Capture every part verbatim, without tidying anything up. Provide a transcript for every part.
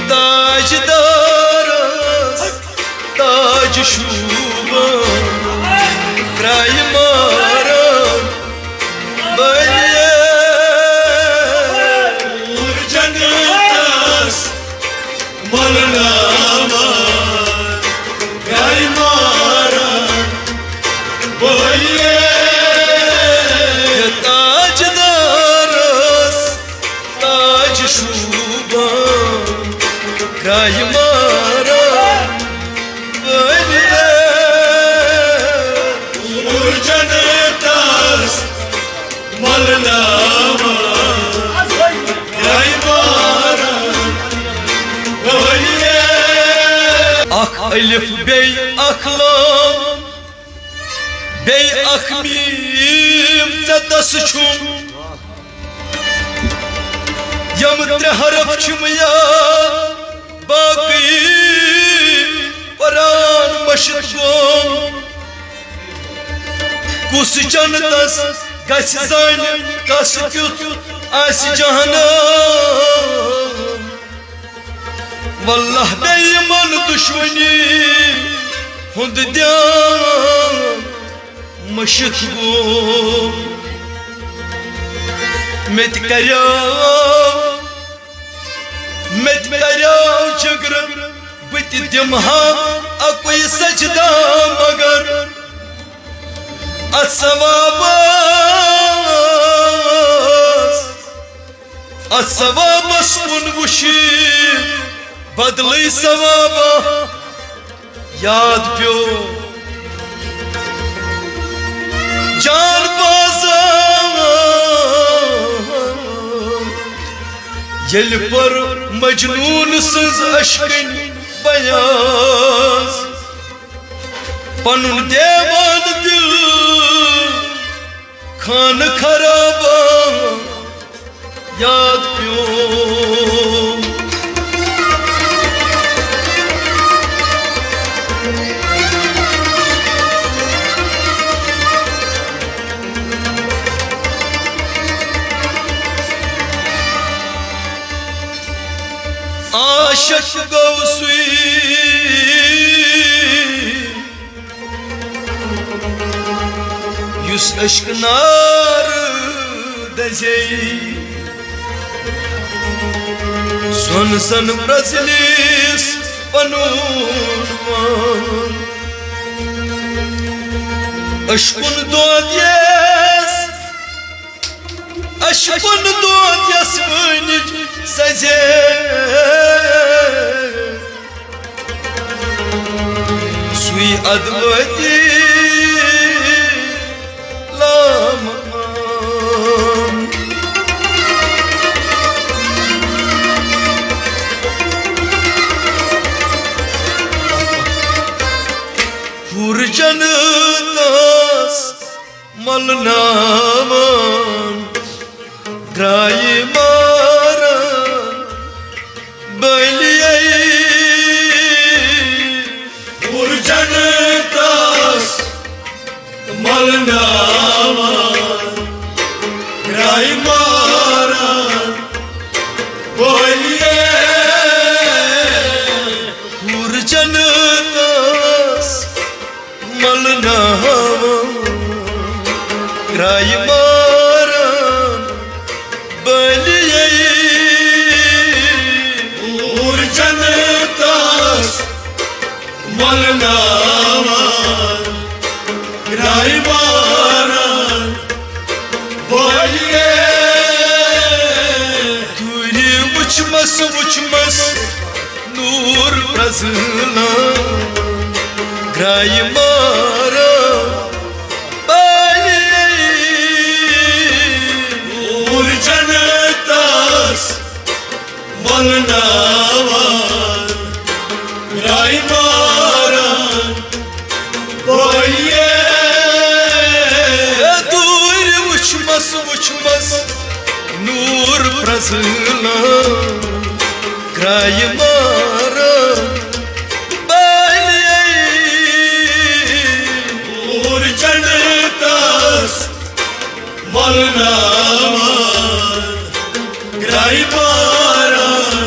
تاجدارس تاج شوٗبان، کرٛایہِ ماران بلیے۔ جنتس ملناوان، کرٛایہِ ماران بلیے۔ تاجدارس تاج شوٗبان، کرٛایہِ ماران بلیے۔ جنتس ملناوان، کرٛایہِ ماران بلیے۔ اکھ الف بیٚیہِ اکھ لام، بیٚیہِ اکھ میٖم ژےٚ تس چھُم۔ یِم ترٛےٚ حرف چھِم یاد، باقٕے قرآن مٔشِتھ گوٚو۔ کُس جنتس گژھِ زانہِ، کس کیُتھ آسہِ جہنم؟ واللہ بیٚیہِ یِمن دُشمنی ہُنٛد دیان مٔشِتھ گوٚو۔ مےٚ تہِ کریو، مےٚ تہِ کریو جگرٕ، بہٕ تہِ دِمہٕ ہا اَکُے سجدہ، مگر اَتھ ثوابس، اَتھ ثوابس کُن وٕچھِتھ بدلٕے ثوابا یاد پیوٚو۔ جان بازا ییٚلہِ پٔر مجنون سٕنٛز عشقٕنۍ بیاض، پنُن دیوان دل خانہٕ خرابہ یاد پیوٚو۔ عاشق گوٚو سُے یُس عشق نار دزے، سۄن زن پرزلیس پنُن پان۔ عشقُن دود یس، عشقُن دود یس وٲنِج سزے۔ سُے ادوٲتی لام۔ حور جنتس ملناوان، درٛایہِ ماران بلیے۔ حور جنتس ملناوان، درٛایہِ ماران بلیے۔ حور جنتس ملناوان، درٛایہِ ماران بلیے۔ حور جنتس ملناوان، درٛایہِ ماران بلیے۔ دوٗرِ وٕچھمس، وٕچھمس نوٗر پرزٕلان، درٛایہِ ماران بلیے۔ حور جنتس ملناوان، درٛایہِ ماران بلیے۔ دوٗرِ وٕچھمس، وٕچھمس نوٗر پرزٕلان، درٛایہِ ماران بلیے۔ حور جنتس ملناوان، درٛایہِ ماران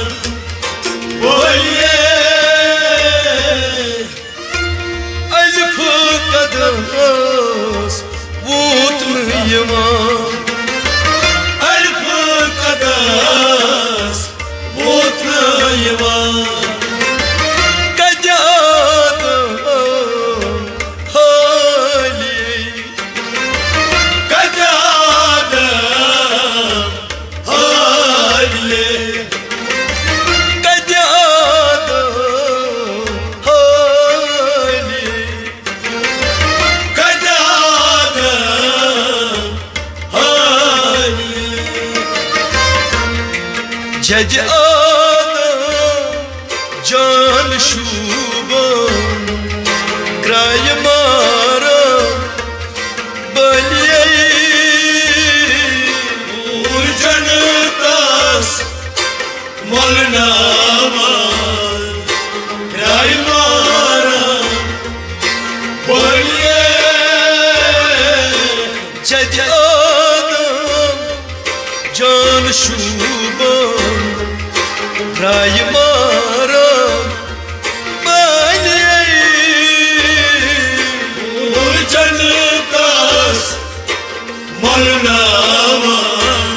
آدم جان شوٗبان کرٛایہِ ماران بلیے۔ نوٗر جنتس مۄلناوان کرٛایہِ ماران بلیے۔ جدِ آدم جان شوٗبان کرٛایہِ ماران بلیے۔ نوٗر جنتس مۄلناوان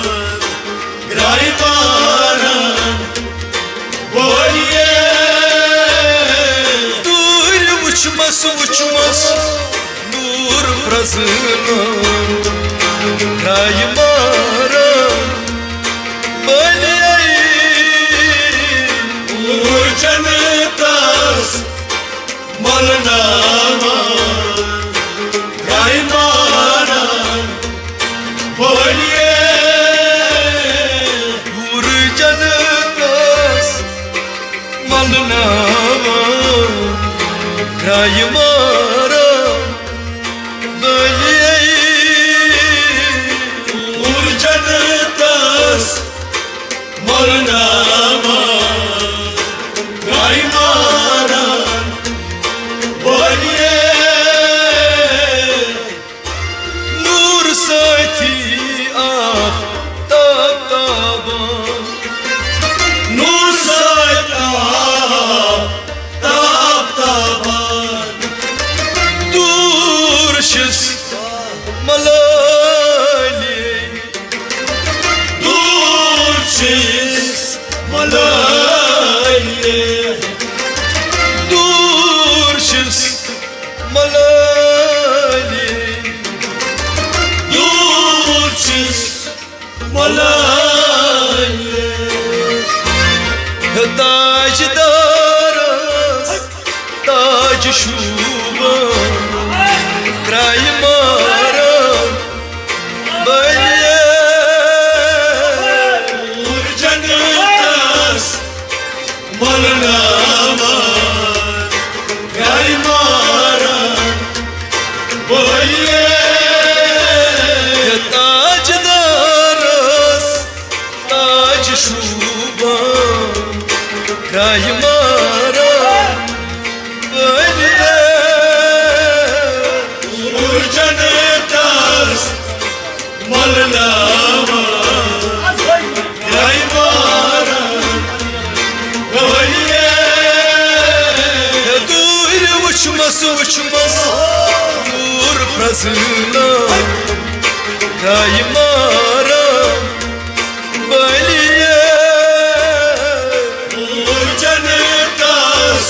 کرٛایہِ ماران بلیے۔ دوٗرِ وُچھمس وُچھمس نوٗر پرٛزنان کرٛایہِ ماران بلیے۔ نوٗر جنتس مۄلناوان کرٛایہِ ماران بلیے۔ نوٗر جنتس مۄلناوان کرٛایہِ ماران بلیے۔ نوٗر جنتس مۄلناوان کرٛایہِ ماران بلیے۔ نوٗر سۭتی آفتاب تابان۔ نوٗر سۭتۍ آفتاب تابان۔ دوٗر چھِس ملٲلی۔ دوٗر چھِس ملٲلی۔ دوٗر چھِس ملٲلی۔ دوٗر چھِس ملٲلی۔ تاجدارس تاج شوٗبان کرٛایہِ ماران بلیے۔ نوٗر جنتس مۄلناوان کرٛایہِ ماران بلیے۔ تاجدارس تاج شوٗبان کرٛایہِ ماران بلیے۔ نوٗر جنتس مۄلناوان کرٛایہِ ماران بلیے۔ دوٗرِ وُچھمس وُچھمس نوٗر پرٛزنان کرٛایہِ ماران بلیے۔ نوٗر جنتس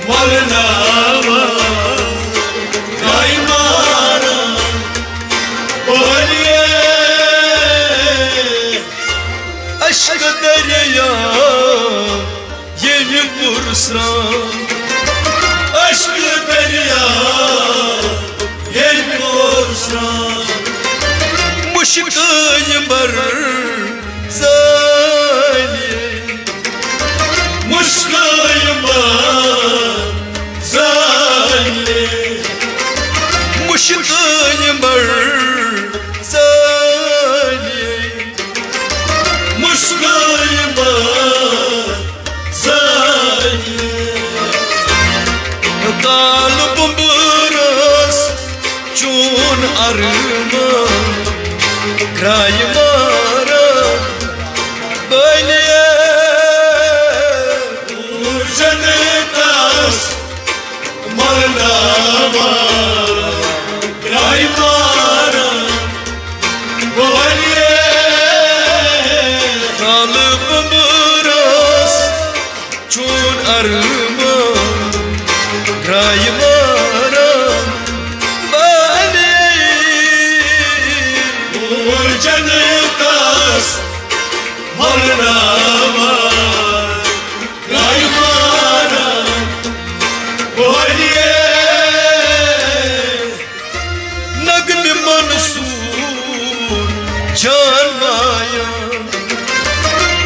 مۄلناوان کرٛایہِ ماران بلیے۔ اشک دریا ییٚلہِ پُرسران، اشک دریا ییٚلہِ پُرسران، مُشکہٕ یمبر زٲلۍ، مُشکہٕ یمبر زٲلۍ، مُشکہٕ یمبر زٲلۍ، مُشکہٕ یمبر زٲلۍ۔ کالہٕ بُمبرس چون ارمان کرٛایہِ ماران بلیے۔ نوٗر جنتس مۄلناوان کرٛایہِ ماران بلیے۔ کالہٕ بُمبرس چون ارمان کرٛایہِ ماران بلیے۔ نوٗر جنتس مۄلناوان کرٛایہِ ماران بلیے۔ نغمہِ منصور جان مایان،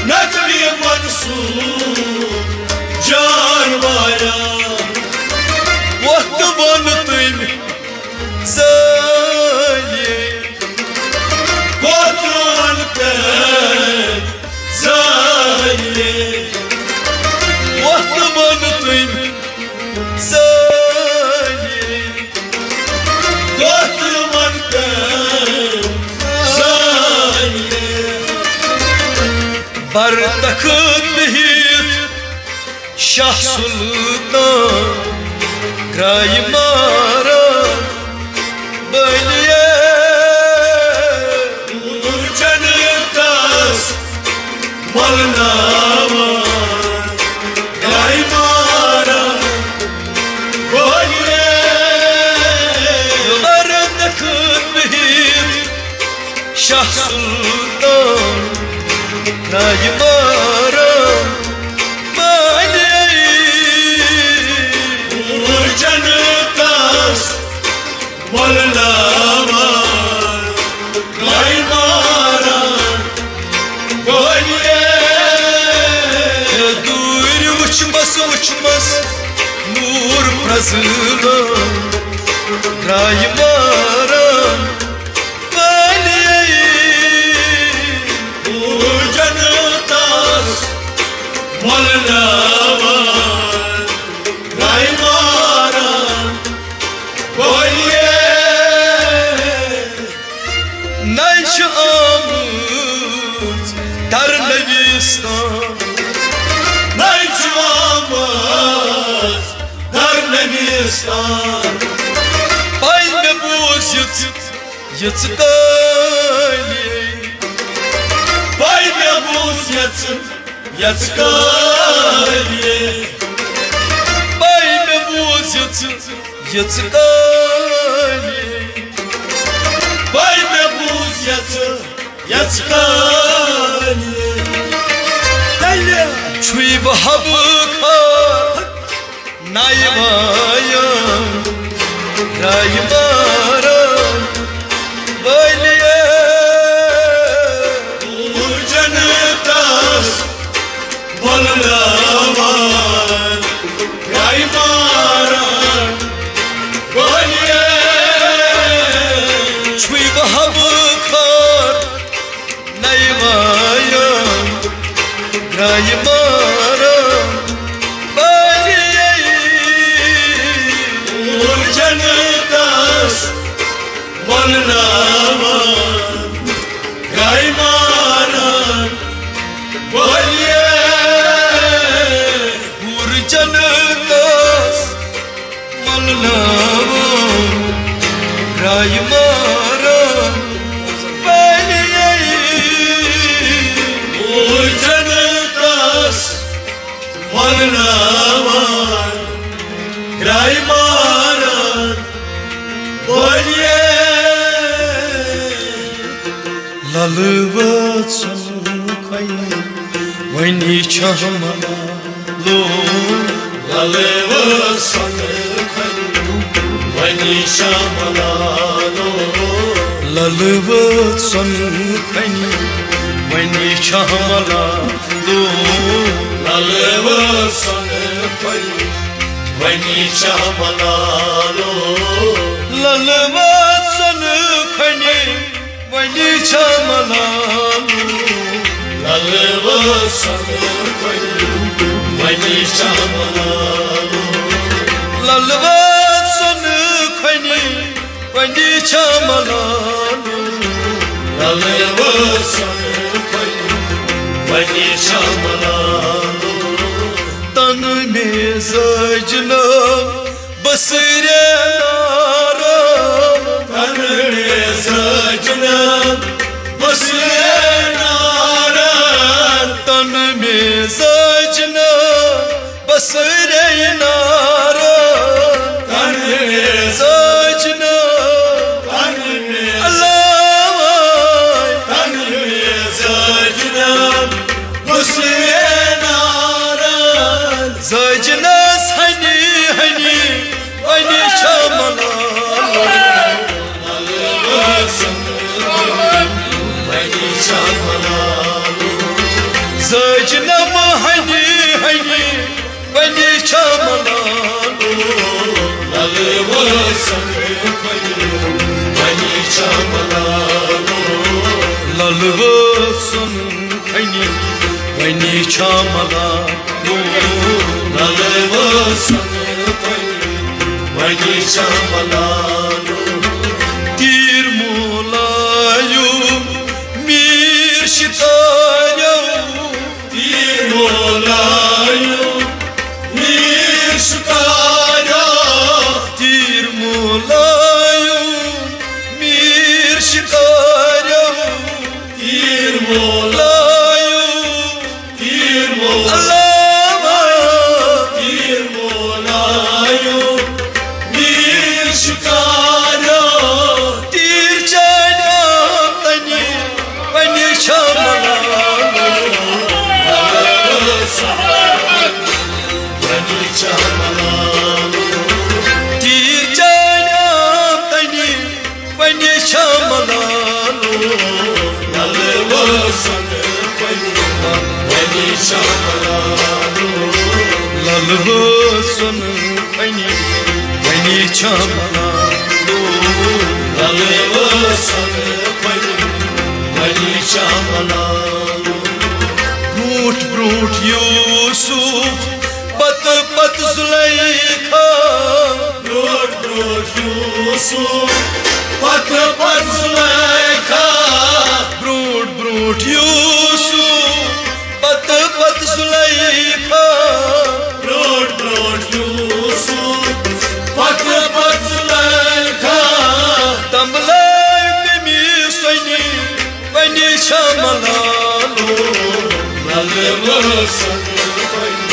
نغمہِ تخت بِہِتھ شاہ سلطان درٛایہِ ماران بٔلِیے۔ جنتس مۄلناوان درٛایہِ ماران بٔلِیے۔ تخت بِہِتھ شاہ سلطان درٛایہِ ماران بٔلِیے۔ جنتس مۄلناوان درٛایہِ ماران بٔلِیے۔ دوٗرِ وٕچھمس وٕچھمس نوٗر پرٛزٕلان درٛایہِ ماران بٔلِیے۔ جنتس مۄلناوان درٛایہِ ماران بٔلِیے۔ نَے چھِ آمٕژ درنویستان، نَے چھِ آمٕژ درنویستان۔ پَے مےٚ بوٗز یِژھ، یِژھ کٲلی۔ پَے مےٚ بوٗز یِژھ، یِژھ کٲلی۔ پَے مےٚ بوٗز یِژھ، یِژھ کٲلی۔ پَے مےٚ بوٗز یِژھ، یِژھ کٲلی۔ تیٚلہِ چھُے وہاب خان نایہِ وایان، درٛایہِ ماران بٔلِیے۔ جنتس مۄلناوان درٛایہِ ماران بٔلِیے۔ چھُے وہاب خان نایہِ وایان درٛایہِ ماران بٔلِیے۔ جنتس مۄلناوان درٛایہِ ماران بٔلِیے۔ حور جنتس مۄلناوان درٛایہِ ماران بٔلِیے۔ حور جنتس مۄلناوان درٛایہِ ماران بٔلِیے۔ لَلہٕ وٲژ سۄنہٕ کھۄنہِ، وۄنۍ چھَم ملالو۔ لَلہٕ وٲژ سۄنہٕ کھۄنہِ، وۄنۍ چھَم ملالو۔ لَلہٕ وٲژ سۄنہٕ کھۄنہِ، وۄنۍ چھَم ملالو۔ لَلہٕ وٲژ سۄنہٕ کھۄنہِ، وۄنۍ چھَم ملالو۔ لَلہٕ وٲژ سۄنہٕ کھۄنہِ، وۄنۍ چھَم ملالو۔ لَلہٕ وٲژ سۄنہٕ کھۄنہِ، وۄنۍ چھَم ملالو۔ لَلہٕ وٲژ سۄنہٕ کھۄنہِ، وۄنۍ چھَم ملالو۔ لَلہٕ وٲژ سۄنہٕ کھۄنہِ، وۄنۍ چھَم ملالو۔ تَنہٕ مےٚ زٲجنٲو بصیرِ نارن۔ تَنہٕ مےٚ زٲجنٲو بصیرِ نارن۔ تَنہٕ مےٚ زٲجنٲو بصیرِ نارن۔ تَنہٕ مےٚ زٲجنٲو، تَنہٕ مےٚ، اللہ وٲے۔ تَنہٕ مےٚ زٲجنٲو بصیرِ نارن۔ زٲجنَس ہنی ہنی، وۄنۍ چھَم ملالو۔ زٲجنَم ہنی ہنی، وۄنۍ چھَم ملالو۔ لَلہٕ وٲژ سۄنہٕ کھۄنہِ، وۄنۍ چھَم ملالو۔ لَلہٕ وٲژ سۄنہٕ کھۄنہِ، وۄنۍ چھَم ملالو۔ لَلہٕ وٲژ سۄنہٕ کھۄنہِ، وۄنۍ چھَم ملالو۔ تیٖر مولایو، میٖر شِکاریو، علامہ پیر مولایو، میر شکارو، تیر چانیو تنی، پنی شاملانو، پنی شاملانو، تیر چانیو تنی، پنی شاملانو، للو سن پنی، پنی شاملانو، للو سن پنی، پنی شاملانو، للو سن پنی، پنی شاملانو۔ برونٹھ برونٹھ یوسف، پتہٕ پتہٕ زلیخا، برونٹھ برونٹھ یوسف، پتہٕ پتہٕ زلیخا، برونٹھ برونٹھ یوسف، پتہٕ پتہٕ زلیخا، برونٹھ برونٹھ یوسف، پتہٕ پتہٕ زلیخا، تمبلے تٔمِس سۄنہِ پنی شاملانو، للو سن پنی،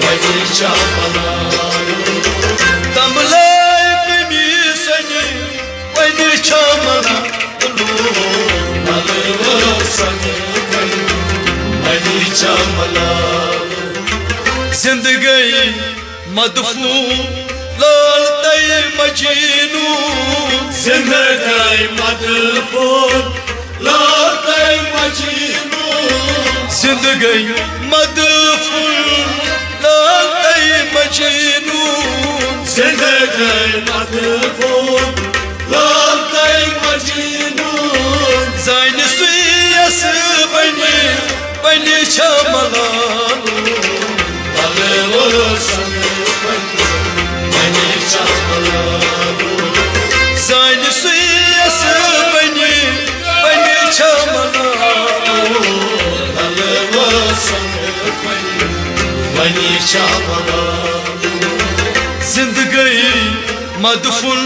پنی شاملانو، تمبلے تٔمِس سۄنہِ پنی شاملانو، للو سن پنی، پنی شاملانو۔ زندگی مدفون لال تئی مجنون، زندگی مدفون لال تئی مجنون، زندگی مدفون لال تئی مجنون، زندگی مدفون لال تئی مجنون۔ زانہِ سُے یس بنی، بنی شاملانو، بلے وہ سن بنی، بنی شاملانو۔ زانہِ سُے یس بنی، بنی شاملانو، بلے وہ سن بنی، بنی شاملانو۔ زندگی مدفون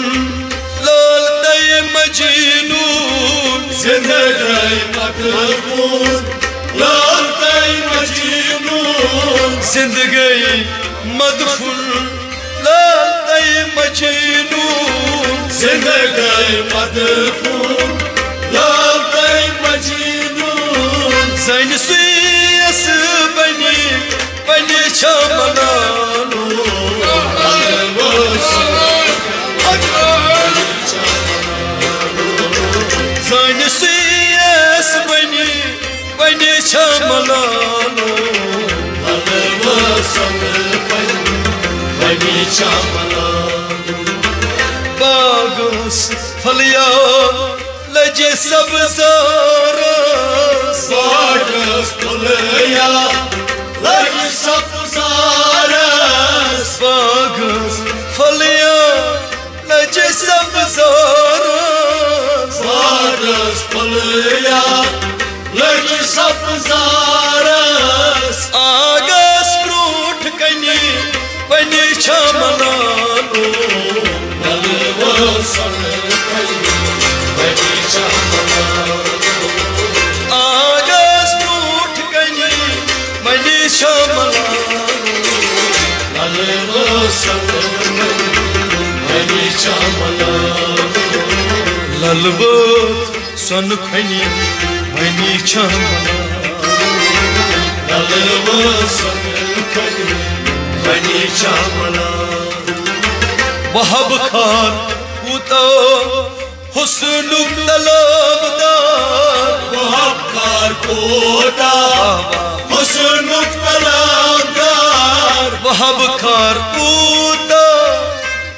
لال تئی مجنون، زندگی مدفون لال تئی مجنون، زندگی مدفون لال تئی مجنون، زندگی مدفون لال تئی مجنون۔ زانہِ سُے یس بنی، بنی شاملانو، زانہِ سُے یس بنی، بنی شاملانو، بنی شاملانو۔ باغس پھلیو لجہِ سبزارس، باغس پھلیو لجہِ سبزارس، باغس پھلیو لجہِ سبزارس، باغس پھلیو لجہِ سبزارس۔ آگس برونٹھ کنی پنی شاملانو، بلے وہ سن پنی، پنی شاملانو۔ آگس برونٹھ کنی پنی شاملانو، بلے وہ سن پنی، پنی شاملانو۔ للو سن پنی، پنی شاملانو۔ للو سن پنی، پنی شاملانو۔ وہب خار کوتاہ حسنک طلبدار، وہب خار کوتاہ حسنک طلبدار، وہب خار کوتاہ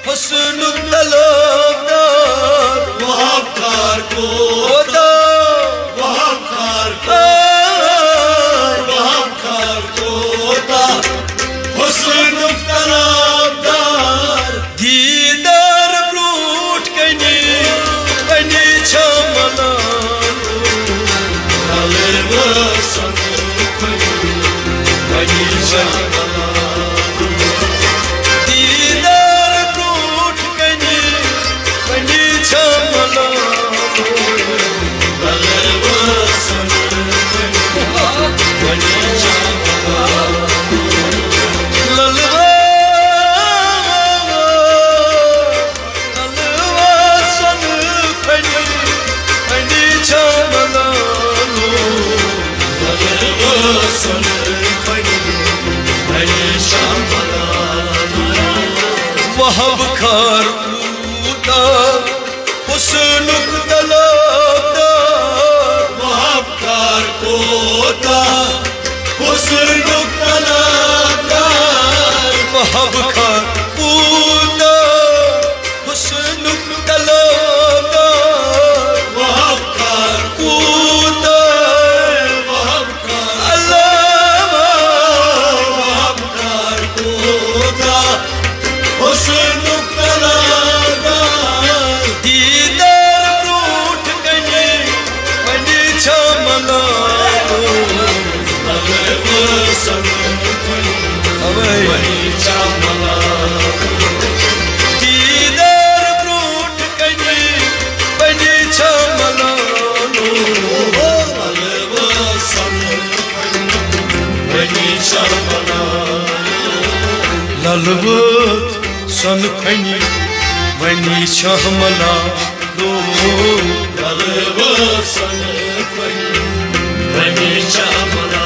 حسنک طلبدار، وہب خار کوتاہ، وہب خار کوتاہ، وہب خار کوتاہ حسنک طلبدار۔ دیدار برونٹھ کنی، کنی شاملانو۔ دیدار برونٹھ کنی، کنی شاملانو۔ وہب خار کوٗتاہ حسنُک طلبگار، وہب خار کوٗتاہ، وہب خار، علامہ وہب خار کوٗتاہ حسنُک طلبگار۔ دیدار برونٛٹھ کنہِ وۄنۍ چھا ملالو؟ اوے۔ دیدار برونٛٹھ کنہِ وۄنۍ چھا ملالو؟ للوت سۄنہٕ کھنہِ وۄنۍ چھا ملالو؟ للوت سۄنہٕ کھنہِ وۄنۍ چھا ملالو؟